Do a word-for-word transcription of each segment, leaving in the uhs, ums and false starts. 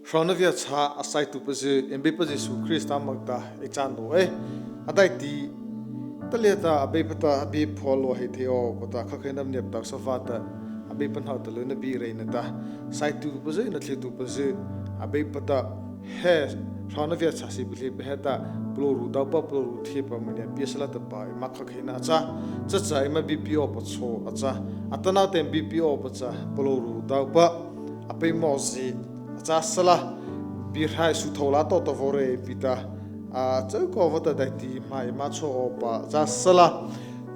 Hrona viachhâh a saituhpazy, eima Beipa Zisu Krista moh ta ei cha naoh ei. A daihti ta liata Abeipa ta a bie phuah lua heih thei awpa ta khokheina maniah pata sa vâta, Abeipa hnohta lyuna bie reina ta, saituhpazy, nathlietuhpazy, Abeipa ta, he hrona viachhâh sie palihpa heta, palôhru daopa, palôhru thiehpa maniah pie sala tahpa eima khokheina a châ. Chacha eima bie pie awpa chhao a châ. Atanoh ta eima bie pie awpa cha palôhru daopa a peimawhzie a châ sala, biehrai su thôh la tawhta vaw reih pi ta, a châ kaw vâta daihti ma eima chhao awpa a châ sala,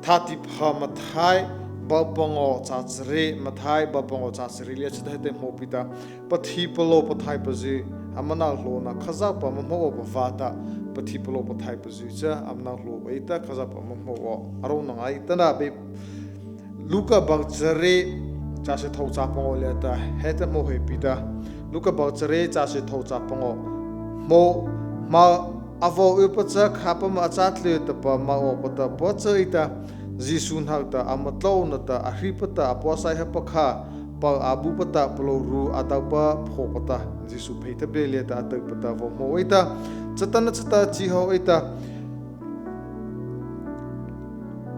Thâtihpha Mathai, bu pangawh, châ charie, Mathai bu pangawh, châ charie liata heta hmô pi ta, pathipalôh pathaihpazy, ama nô hlona Khazohpa ama hmô awpa vâta, pathipalôh pathaihpazy cha ama nô hlona ei ta Khazohpa ama hmô aw. A rônah ngaitana Abei Luka bu charie, châ sythôh châ pangawh liata heta hmô heih pi ta, Luka bu charie, châ sythôh châ pangawh, hmô, ma, a vaw ypa cha khâpa ma a châ tlyh tahpa ma awpa ta pua cha ei ta, Zisu hnohta ama tlôna ta a hriapa ta a puasai hapa kha, pôh a bupa ta palôhru a daopa phaohpa ta Zisu phei thaby liata a tyhpa ta vaw hmô ei ta, chatanachata chi haw ei ta,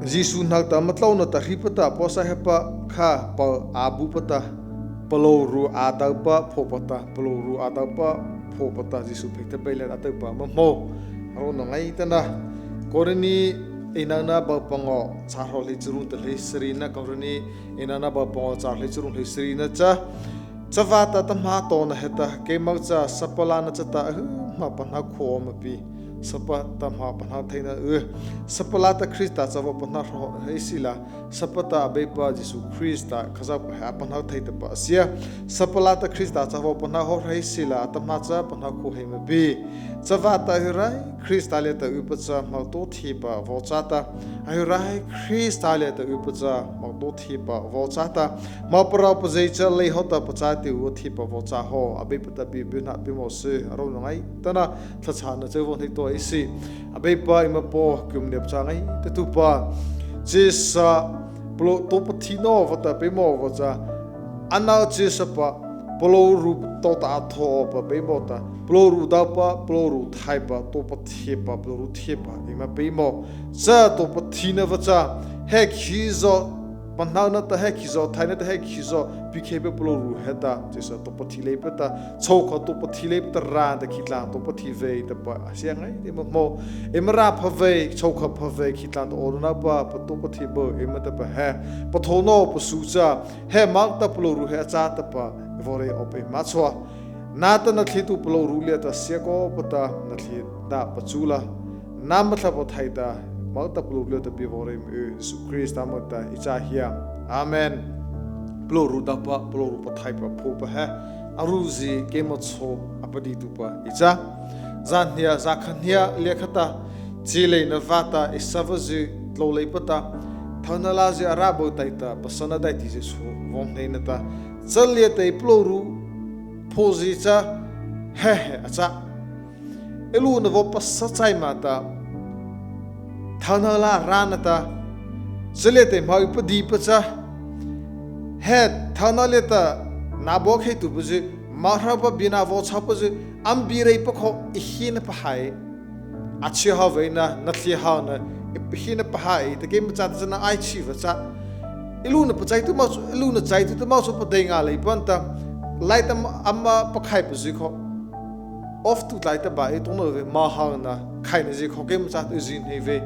Zisu hnohta ama tlôna ta hriapa ta a puasai hapa kha, pôh a bupa ta palôhru a daopa phaohpa ta, palôhru a daopa phaohpa ta Zisu phei thaby liata a tyhpa ama hmô. A rônah ngaitana, Korinthi eina bu pangawh, châ hrawh hleicharu nata hleisari na, Korinthi eina bu pangawh, châ hrawh hleicharu hleisari na cha, Chavâta atahmâ tawhna heta keimo cha sapa lâna chata ahy hmah pahno khao aw ma pi, sapa atahmâ pahno theina y. Sapa lâta Krista cha vaw pahno hra heih sila, sapa ta Abeipa Zisu Krista Khazohpa he a pahno thei tahpa a sia. Sapa lâta Krista cha vaw pahno hra heih sila, atahmâ cha pahno khao heih ma pi. Chavâta ahyrai Krista liata ypa cha hmotaothiepa vaw châ ta, ahyrai Krista liata ypa cha hmotaothiepa vaw châ ta, hmo paraopazy cha lei hawhta pachâ tyh awpa thiepa vaw châ haw. Abeipa ta bie byhnâ peimawh sy. A rônah ngaitana thlahchhâna châ vaw hnei tua ei sy. Abeipa eima Paw, keimo maniah pachâ ngaitatuhpa, chyhsa palôh taopathi nawpa ta peimawhpa cha, ano chyhsapa palôhru tawhta a thaopa peimawh ta, palôhru daopa, palôhru thaipa, taopathiepa, palôhru thiepa eima peimawh. Cha taopathina vâ cha, he khizaw pahno nata, he khizaw thai nata, he khizaw piekheipa palôhru heta chyhsa taopathi leipa ta, chhôhkha taopathi leipa ta râh ta khih tlâh taopathi vei tahpa a sia ngaita eima Paw. Eima râh pha vei, chhôhkha pha vei, khih tlâh ta awnanopa pataopathi byuh eima tahpa he pathôh nawpa su cha, he moh ta palôhru he a châ tahpa ei vaw rei awpa eima châ. Nâ ta nathlietuh palôhru liata sia kawpa ta nathlietuh pachu la, nâma Thlahpa Pathaihpa ta moh ta palôhru liata bie vaw rei mah y. Zisu Krista moh ta ei cha hia. Amen. Palôhru daopa, palôhru pathaihpa phaohpa he a ruzy keimo chhao a padeituhpa ei cha. Zâ hnei, zâ kha hnei liata khata, chieleina vâta ei sapa zy tlôh leipa ta, thôhna lâzy a râh byuh taihta pasana daihtizy chhao vaw hnei na ta, cha liata ei palôhru phaohzy cha, he he a châ. Ei lona vaw pasa chai ma ta, thôhna lâ râh na ta, cha liata ei hmo ei padihpa cha, he thôhna liata na baokheituhpazy, mohropa bie na vaw chhopazy, ama bie reipa kha ei hina pahâ ei. A chi ha vei na, nathlie ha na, ei hina pahâ ei ta, keima châta cha na ei chi vâ cha, ei lona pachaituh ma, ei lona chaituhpa ma chhao padei ngâ leipa ta, liata ama pakhaipazy kha, off tu tlai ta ba ei tona vei, mohro na khainazy kha keima châta ei zy hnei vei,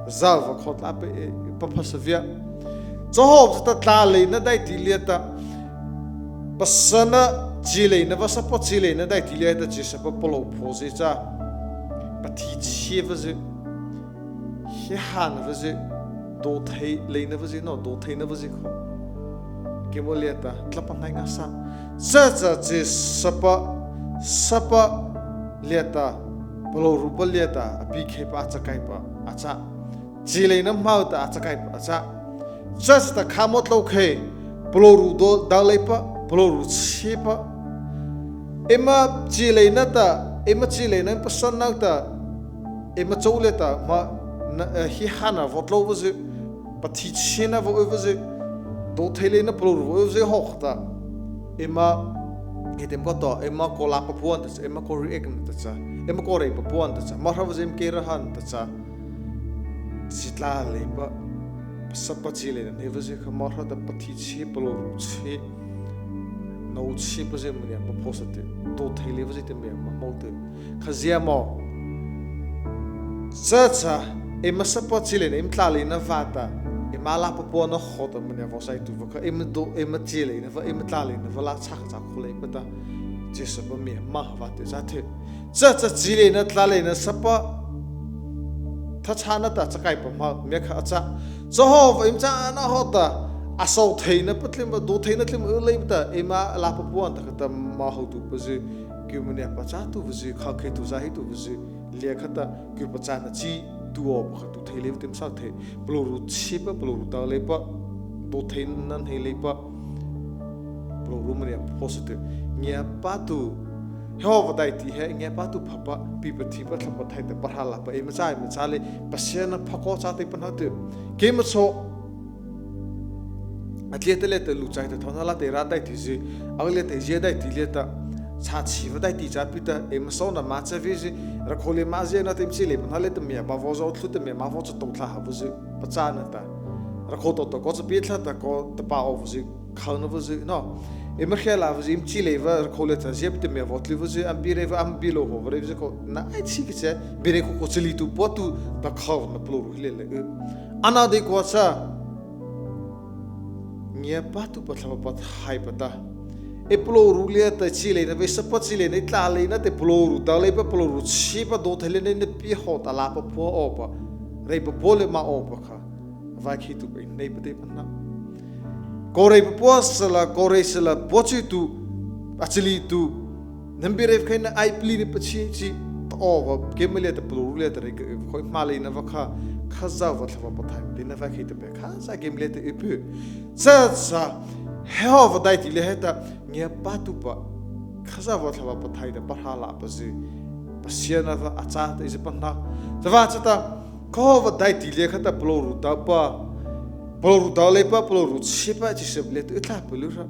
zâ vâ kha tlâ pa ei paphasa via. Chahawhpa chata tlâ leina daihti liata, pasana chieleina vâ, sapa chieleina daihti liata chyhsapa palôh phaohzy cha, pathi chhie vâzy, hiehâhna vâzy, do thei leina vâzy, no do theina vâzy kha, keimo liata tlâ pahno ngâsâ. Cha cha chyhsapa, sapa liata, palôhrupa liata a piekheipa, a chakaipa a châ. Chieleina hmo ta a chakaipa a châ. Cha chata khâ mo tlôkhei, palôhru do dao leipa, palôhru chhiepa, eima chieleina ta, eima chieleina eima pasana ta, eima chô liata ma, na, eh, hiehâhna vaw tlô vâzy, pathi chhiena vaw y vâzy, do thei leina palôhru vaw y vâzy hawhta, eima He tei ma ko to, eima ko la papua ta cha, eima ko react na ta cha, eima ko rei papua ta cha, ma hra va zim ke ra han ta cha. Chi tla leipa, sapa chi leina nei va zi kha ma hra ta pathi chi, palôhru chi, nô chi pa zi mania papua sa te, to thei lei va zi te mia ma mo te. Khazia mo. Cha cha, eima sapa chi leina, eima tla leina vâta, eima la papua na hawhta mania vaw sai tu va kha, eima do, eima chi leina va, eima tla leina va la cha kha cha kho leipa ta, chi sapa mia ma va te cha the. Cha cha chi leina, tla leina, sapa, tha cha na ta cha kai pa ma, mia kha a cha. Cha hawh va eima cha na hawhta, a so theina pa tlim va, do theina tlim u leipa ta, eima la papua ta kha ta ma hawh tu pa zi, kiu mania pa cha tu va zi, kha khei tu za hei tu va zi, lia kha ta, kiu pa cha na chi, tu aw pa kha tu thei lei va tim sa thei, palôhru chi pa, palôhru ta leipa, do theina nei leipa, palôhru mania papua sa te, ngiapâtuh, he hawh va daihti he, ngiapâtuh pha pa, pi pathi pa, thlahpa thai ta, pahrâ la pa, eima cha, eima cha lei, pasiana pha ko cha te pa na te, keima so, a tlia ta lei ta lu chai ta thona la te ra daihti zi, a lei ta zia daihti lei ta, cha chi va daihti cha pi ta, eima so na ma cha vi zi, rakho lei ma zia na te eima chi lei pa na lei ta mia, ma vaw zo thlu ta mia, ma vaw cha to thla ha va zi, pa cha na ta. Rakho to to ko cha pi thla ta ko ta pa o va zi, khau na va zi, no. Eima khia la va zi, eima chi lei va, rakho lei ta zia pi ta mia vaw thli va zi, am bi rei va, am bi lo ho va rei va zi ko, na ai chi ki che, bi rei ko ko chi li tu, po tu, ta khau na palôhru hi lei lei. Ana dei ko cha, ngiapâtuh pa thlahpa pathai pa ta. E palôhru lei ta chi leina, ve sapa chi leina, e tla leina te palôhru, ta lei pa palôhru, chi pa do thei leina, na pi hawh ta la papua aw pa. Rei papua lei ma aw pa kha. Vai khi tu pa nei pa te pa na. Ko rei papua sala, ko rei sala, pua chi tu, a chi li tu. Nam bi rei khai na ai pli ni pa chi chi, ta aw va, keima lei ta palôhru lei ta rei ka, khoi ma leina va kha, Khazoh va thlahpa pathai, te na va khi ta pe, Khazoh keima lei ta u pu. Cha cha, he hawh va daihti lei he ta, ngiapâtuh pa, Khazoh va thlahpa pathai ta pahrâ la pa zi, pasiana va a cha ta i zi pa na. Cha va cha ta, ko hawh va daihti lei kha ta palôhru ta pa, palôhru ta lei pa, palôhru chi pa, chi sap lei ta u thla pa lu ra.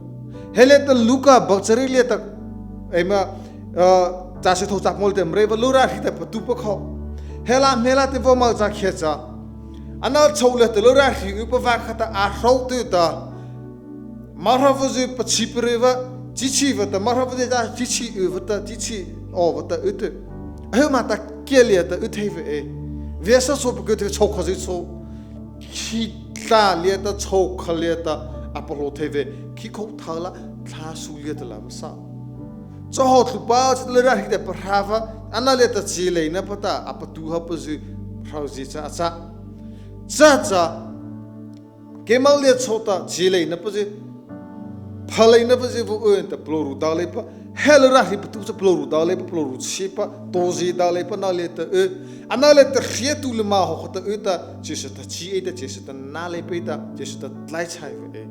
He lei ta Luka bak chari lei ta, eima, ah, cha si tho cha mo lei ta mrei va lu ra hi ta pa tu pa kho. He la me la te vaw ma cha khia cha. Ana chô lei ta lu ra hi u pa va kha ta a hro tu ta. Ma hra va zi pa chi pa rei va, chi chi va ta, ma hra va zi ta, chi chi u va ta, chi chi o va ta u te. A hu ma ta kia lei ta u thei ve e. Ve sa so pa ku te chô kha zi chô. Khi tla lei ta, chô kha lei ta, a pa lo thei ve. Khi kho tha la, tla su lei ta la ma sa. Cha hawh thlu pa, cha lei ra hi ta pa hra va, ana lei ta chi leina pa ta, a pa tu ha pa zi, hra zi cha, cha. Cha cha. Keima lei chô ta chi leina pa zi, pha leina pa zi va u ta palôhru ta lei pa, he lei ra hi pa tu cha palôhru ta lei pa, palôhru chi pa, to zi ta lei pa na lei ta u. Ana lei ta hria tu lei ma hawh kha ta u ta, chi sa ta chi e ta, chi sa ta na lei pa ta, chi sa ta tlai chai ve e.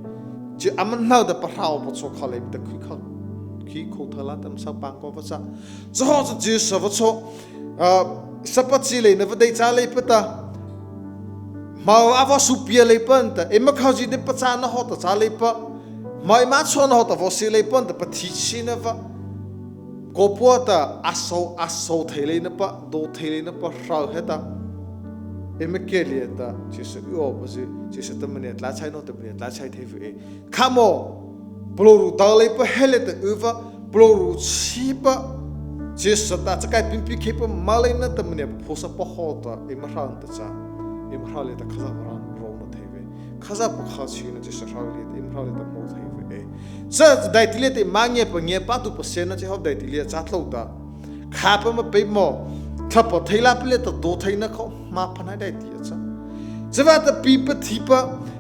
Chi ama nau ta pa hra o pa chô kha lei ta khi kha, khi kho tha la ta ma sa pang ko va cha. Cha hawh cha chi sa va chô. Ah, sapa chi leina va dei cha lei pa ta. Ma a va su pia lei pa ta. Eima khau zi ne pa cha na hawh ta cha lei pa. Ma eima chô na hawh ta vaw si lei pa ta pathi chi na va. Ko pua ta a so, a so thei leina pa, do thei leina pa hra he ta. Eima ke lei ta, chi sa u o pa zi, chi sa ta mania tla chai no ta mania tla chai thei ve e. Kha mo, palôhru ta lei pa he lei ta u va, palôhru chi pa, chi sa ta cha kai pin pi khei pa ma leina ta mania pa pho sa pa hawh ta, eima hra ta cha, eima hra lei ta Khazoh pa hra ro na thei ve. Khazoh pa kha chi na chi sa hra lei ta, eima hra lei ta mo thei ve e. Cha daihti lei ta ma ngiapâ, ngiapâtuh pa siana chi hawh daihti lei cha tlo ta. Kha pa ma pe mo, thlahpa thei la pa lei ta do thei na kho, ma pha nai daihti a cha. Chavâta pi pathi pa,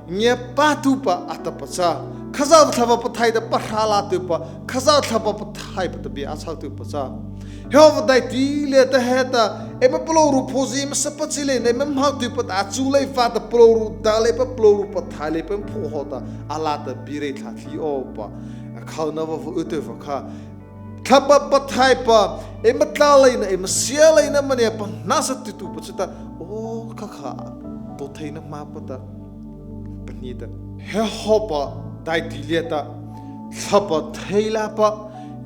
ngiapâtuh pa a ta pa cha. Khazoh Thlahpa Pathaih ta pahrâ la tu pa, Khazoh Thlahpa Pathaih pa ta bie a chho tu pa cha. He hawhpa daihti lei ta he ta, eima palôhru phozie ma sapa chi lei na, eima hmô tu pa ta a chu lei vâta palôhru ta lei pa, palôhru pathaih lei pa pho hawh ta, a la ta bie rei thla thli aw pa. A khona va va u te va kha. Thlahpa Pathaih pa, eima tlâ lei na, eima sia lei na mania pa na sa tu tu pa cha ta, o kha kha, to thei na ma pa ta, pa ni ta. He hawhpa daihti lei ta, thlahpa thei la pa,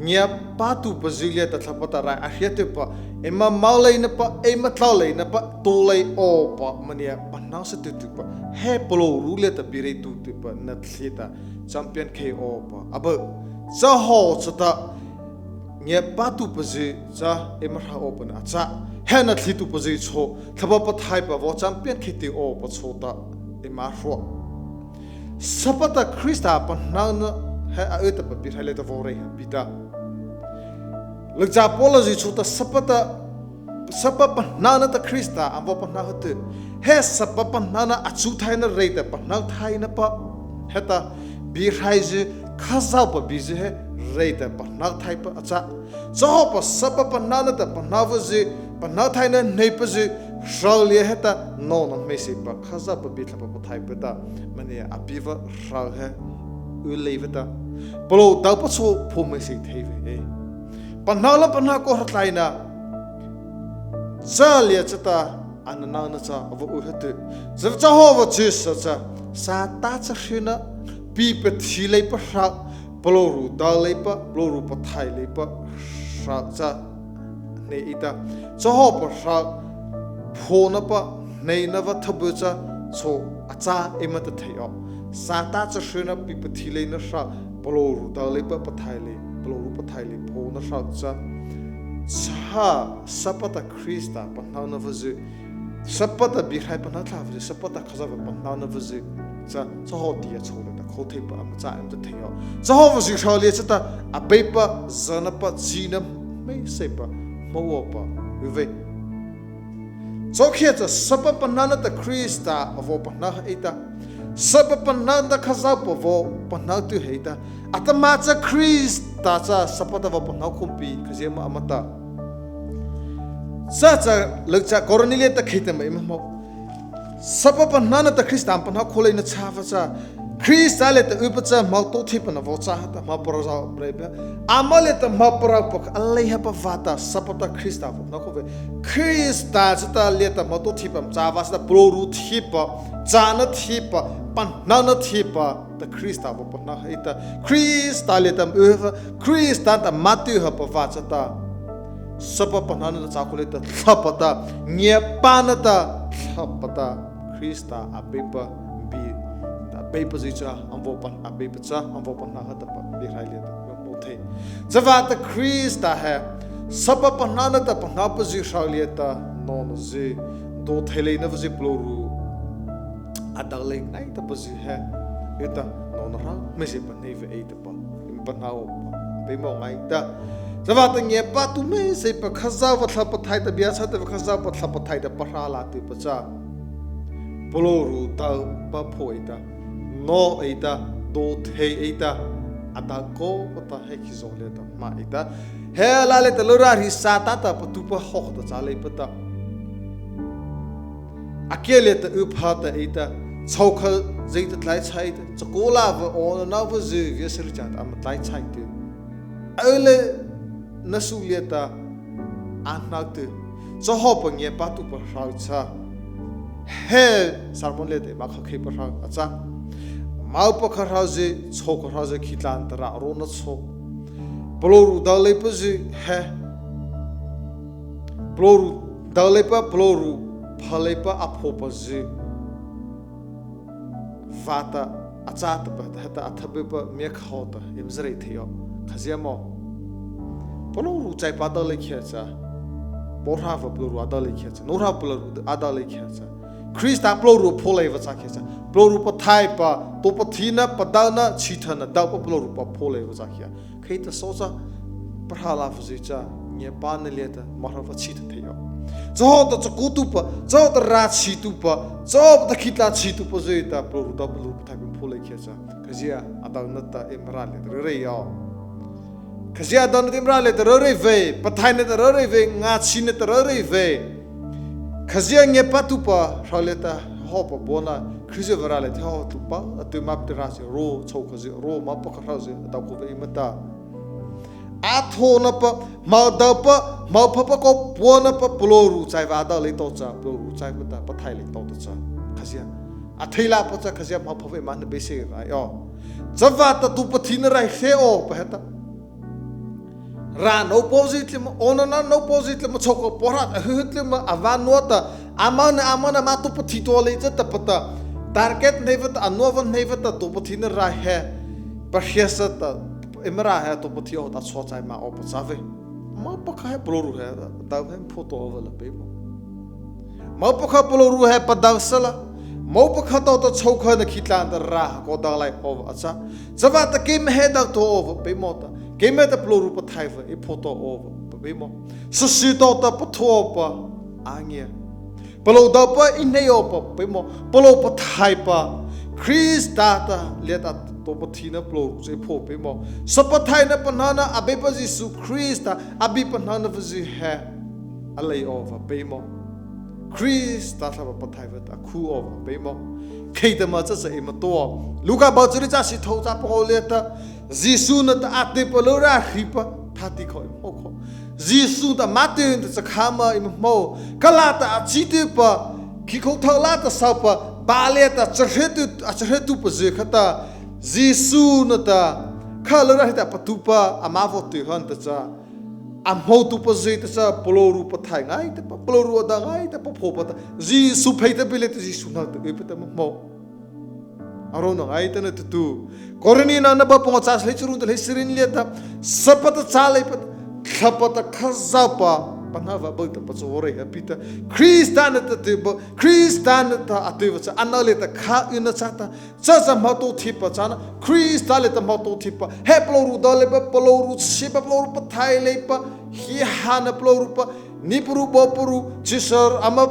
ngiapâtuhpazy liata Thlahpa ta rai a hria tyhpa, eima moleina pa, eima tlôleina pa, tao lei awpa, maniah pahnosatuhpa, he palôhru liata bie reih tyhpa nathlie ta, champion khei awpa a byuh. Cha hawh chata, ngiapâtuhpazy cha eima hro awpa na a châ. He nathlietuhpazy chhao, Thlahpa Pathaihpa vaw champion khei tyh awpa chhao ta, eima hro. Sapa ta Krista pahnopa he a y tahpa Biehrai liata vaw reih ha pi ta. Lyuhchâpa Pawlazy chhao ta sapa ta, sapa pahnopa ta Krista a vaw pahno ha tyh. He sapa pahnopa a chu thaina reih ta pahno thaina pa. Heta Biehrai zy, Khazohpa biezy he reih ta pahno thaipa a châ. Cha hawhpa sapa pahnopa ta pahno awpa zy, pahno thaina hneipa zy, hroh liata heta, nôna hmeiseihpa Khazohpa bie Thlahpa Pathaihpa ta, maniah a piepa hroh he, y leipa ta, palôh daopa chhao pho hmeiseih thei vei. Pahno la pahno kaw hra tlaina, cha liata chata, a nano na cha a vaw y ha tyh. Cha, cha hawhpa chyhsa cha, Sâtâ chahryna, pih pathi leipa hroh, palôhru dao leipa, palôhru pathaih leipa hroh cha hnei ei ta. Cha hawhpa hroh, phaohna pa, hneina pa thaby cha, chhao a châ eima ta thei aw. Sâtâ chahryna pih pathi leina hroh, palôhru dao leipa pathaih lei, palôhru pathaih lei phaohna hroh cha, cha sapa ta Krista pahnopa zy, sapa ta Biehrai pahno thaipa zy, sapa ta Khazohpa pahnopa zy cha, cha hawhpa tia chhao liata khô theipa ama châ eima ta thei aw. Cha hawhpa zy hroh liata chata, Abeipa zana pa, china hmeiseihpa, hmô awpa y vei. Chhôhkha cha sapa pahnopa ta Krista a vaw pahno ha ei ta, sapa pahnopa ta Khazohpa vaw pahno tyh ha ei ta, atahmâ cha Krista cha sapa ta vaw pahno khao pi, khazia ma ama ta. Cha cha, Lyuhchâpa Kawrinthu liata kheihta ma eima hmô. Sapa pahnopa ta Krista pahno khao leina châ vâta cha, Krista liata ypa cha hmo tao theipa na vaw châ ha ta, hmo parao zy reipa, ama liata hmo parao pa a lei hapa vâta, sapa ta Krista vaw pahno khao vei. Krista chata liata hmo tao theipa châ vâ chata, palôhru theipa, châna theipa, pahnona theipa ta Krista vaw pahno ha ei ta, Krista liata ypa, Krista ta ama tyh hapa vâ chata, sapa pahnopa ta châ khao lei ta, Thlahpa ta, ngiapâna ta, Thlahpa ta, Krista Abeipa bie ta, Abeipazy cha ama vaw pahno, Abeipa cha ama vaw pahno ha tahpa Biehrai liata eima hmô thei. Chavâta Krista he, sapa pahnopa ta pahnopazy hroh liata, nônazy, do thei leina pazy palôhru a dao lei ngaitapazy he, y ta, nôna hro hmeiseihpa hnei vei ei tahpa, eima pahno, peimawh ngaita. Chavâta ngiapâtuhpa hmeiseihpa Khazohpa Thlahpa Pathaihpa ta bie a châ tahpa Khazohpa Thlahpa Pathaihpa ta pahrâ lâ tyhpa cha, palôhru daopa phaoh ei ta, nô ei ta, do thei ei ta, a dao khopa ta he khizaw liata ma ei ta, he lâ liata lôra hri Sâtâ ta patupa hawhta châ leipa ta, a kiah liata ypa ta ei ta, chhôhkhazy ta tlai chhai ta, chakao lâ vâ awnanopazy viasari châta ama tlai chhai tyh. A y lei na su liata a hnoh tyh. Chahawhpa ngiapâtuhpa hroh cha, he sermon liata eima khakheipa hroh a châ. Mopakha hrohzy, chhôhkha hrohzy, khitlântarâh rônah chhao, palôhru dao leipazy he, palôhru dao leipa, palôhru phaleipa a phaohpazy vâta a châ tahpa heta a thabypa miakha ta eima za reih thei aw. Khazia ma, palôhru chaipa a dao lei khiah cha, paw hra vâ palôhru a dao lei khiah cha, nô hra palôhru a dao lei khiah cha, Krista palôhru phaoh leipa châ khiah cha, palôhru Pathaihpa, to pathina, padaona, chhihthana daopa palôhrupa phaoh leipa châ khiah, kheihta so cha, pahrâ lâ pazy cha, ngiapâna liata Mara vâ chhihthana thei aw. Chahawhta chakaotuhpa, chahawhta râh chhituhpa, chahawhta khitlâh chhituhpazy ta palôhru dao, palôhru Pathaihpa phaoh lei khiah cha, khazia a daona ta eima râh liata ryurei aw. Khazia a daona ta eima râh liata ryurei vei, pathaihna ta ryurei vei, ngâchhihna ta ryurei vei. Khazia ngiapâtuhpa hroh liata hawhpa baona, Krizyhpa râh liata hawhtuhpa a tymâpa ta râh sy ro, chhôhkhazy ro, mopakha hrohzy a dao khao vei eima ta. Athôhna pa, hmo daopa, hmo phapa kaw puana pa palôhru chaipa a dao lei tao cha, palôhru chaipa ta pathaih lei tao ta cha, khazia, a thei lâpa cha khazia hmo phapa eima hnabeiseih rai aw. Chavâta to pathina rai hria awpa heta, Râh nôpaw zy tlyma, awnano nôpaw zy tlyma, chhôhkha pôhra a hyuh tlyma, a vaw nua ta, ama nâ, ama nâ ma tao pathi tua lei cha tahpa ta, target hnei vâta, a nua vâ hnei vâta, tao pathina râh he, pahriasa ta, eima râh he tao pathi awpa ta chhuah chai ma awpa châ vei. Mopakha he palôhru he, dao he pho tao awpa la peimawh. Mopakha palôhru he padao sala, mopakha tao ta chhôhkha na khih tlâ ta râh kaw dao lai awpa a châ. Chavâta keima he dao tao awpa peimawh ta, keima ta Palôhru Pathaihpa ei pho tao awpa peimawh. Sasi tao ta patho awpa a ngia. Palôh daopa ei hnei awpa peimawh. Palôh Pathaihpa Krista ta liata tao pathina palôhru cha ei pho peimawh. Sa pathaihna pahnona Abeipa Zisu Krista a bie pahnona vâ zy he a lei awpa peimawh. Krista Thlahpa Pathaihpa ta a khu awpa peimawh. Kheihta ma cha cha eima tao. Luka bu chariet, châ sythôh, châ pangawh liata, Zisu nata a tyupa lôra hripa thâtih khao eima hmô khao. Zisu ta ama tyupa ta cha khâ ma eima hmô. Kha lâta a chi tyupa, khih khôtho lâta sapa, bâ liata charei tu, a charei tupa zy khata, Zisu nata kha lôra hri ta patupa ama vaw tyu ha nata cha, a hmô tupa zy ta cha Palôhru Pathaih ngaitapa, Palôhru a dao ngaitapa pho pa ta, Zisu phei ta bie liata Zisu hnohta ypa ta eima hmô. A rônah ngaita na tutu. Korinthi nona bu pangawh, châ hleicharu nata hleisari liata, sapa ta châ leipa, Thlahpa ta Khazohpa pahnopa a byuh tahpa cha vaw reih ha pi ta, Krista nata a tyupa, Krista nata a tyupa cha ano liata kha yna chata, cha cha hmotaotheina châna, Krista liata hmotaotheina, he palôhru dao leipa, palôhru chhiepa, Palôhru Pathaih leipa, hiehâhna palôhrupa, nieparu, baoparu, chyhsa ama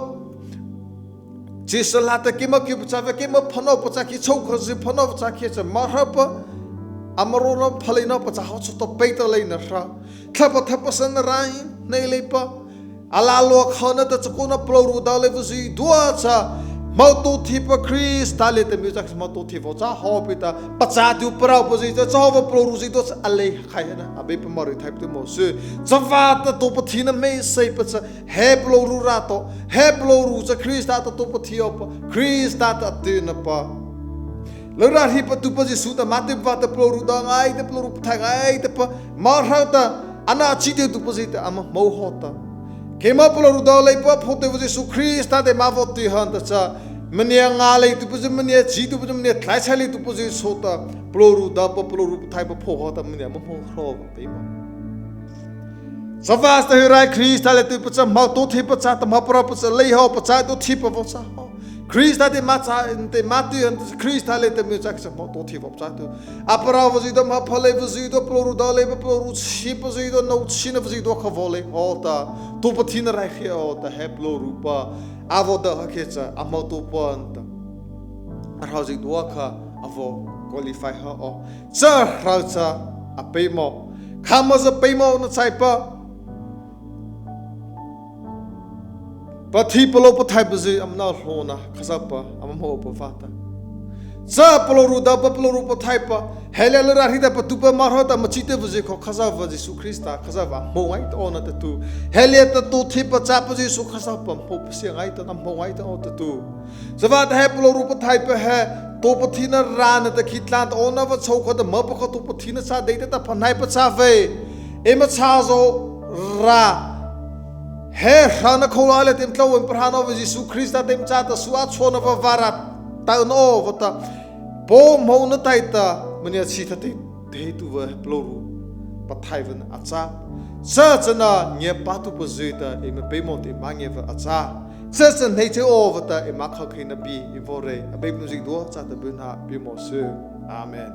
chyhsa lâta keima kyhpachâ vei, keima pahno pachâ khiahta, chhôhkhazy pahno pachâ khiahta cha ama hropa, ama rônah phaleina pachâ haw chata peimawh leina hra. Thlahpa Thlahpa sona rai hnei leipa, a lâ lua khona ta chakaona palôhru dao leipa zydua cha, hmotaotheina Krista liata eima châ hmotaotheina vaw châ haw pi ta, pachâ tyh paraopazy cha, cha haw vaw palôhru zydua cha a lei khai hana, Abeipa Mari thai pi ta mawh sy. Chavâta tao pathina hmeiseihpa cha, he palôhru râh tao, he palôhru cha Krista ta tao pathi awpa, Krista ta a tyunapa. Lôra hripa tupa Zisu ta ama tyupa ta palôhru dao ngaitapa, Palôhru Pathaih ngaitapa, ama hro ta, ano chi tyh tupazy ta ama hmô haw ta. Keima palôhru dao leipa pho tyhpa Zisu Krista ta eima vaw tyu ha nata cha, mania ngâ lei tupazy, mania chi tupazy, mania tlai chhai lei tupazy chôta, Palôhru daopa, Palôhru Pathaihpa pho haw ta mania ama hmô haw awpa peimawh. Chavâta he rai Krista liata a tyupa cha hmotaotheina pachâ ta, hmo paraopa cha lei haw, pachâ tyh theipa vaw châ haw. Krista ta eima châ, ta eima tyu ha nata Krista liata eima châ kha cha hmotaotheina vaw châ tyh. A paraopa zydua, ama phaleipa zydua, palôhru dao leipa, palôhru chhiepa zydua, nôchhina zydua kha vaw lei haw ta, tao pathina rai hria haw ta, he palôhrupa a vaw dao ha khiahta cha, a hmotaopa nata a hro zydua kha a vaw qualify ha aw. Cha hro cha a peimawh. Khâ ma zy peimawhna chaipa, pathi palôh pathaihpazy ama nô hlona Khazohpa ama hmôpa vâta, cha palôhru daopa, Palôhru Pathaihpa, he liata lôra hri ta patupa, ama hro ta ama chi tyhpazy kha Khazohpa Zisu Krista, Khazohpa hmô ngaita aw na tutu. He liata tao theipa châpa Zisu Khazohpa hmô pasia ngaita, na hmô ngaita aw tutu. Chavâta he Palôhru Pathaihpa he tao pathina râh nata khih tlâ ta awnanopa chhôhkha ta, mopakha tao pathina châ deita ta phahnai pachâ vei. Eima chhâzaw râh, he hrona khô liata eima tlô eima pahrâna vâ Zisu Krista ta eima châ ta, su a chhôhna vâ vârâh taona awpa ta, pôh hmôna taihta mania chhihthata deituhpa he Palôhru Pathaihpa a châ. Cha cha ngiapâtuhpazy ta eima peimawh ta eima ngiapa a châ. Cha cha hnei chyu awpa ta eima khokheina bie eima vaw reih. Abeipa zydua châta byhnâ pie mawhsy. Amen.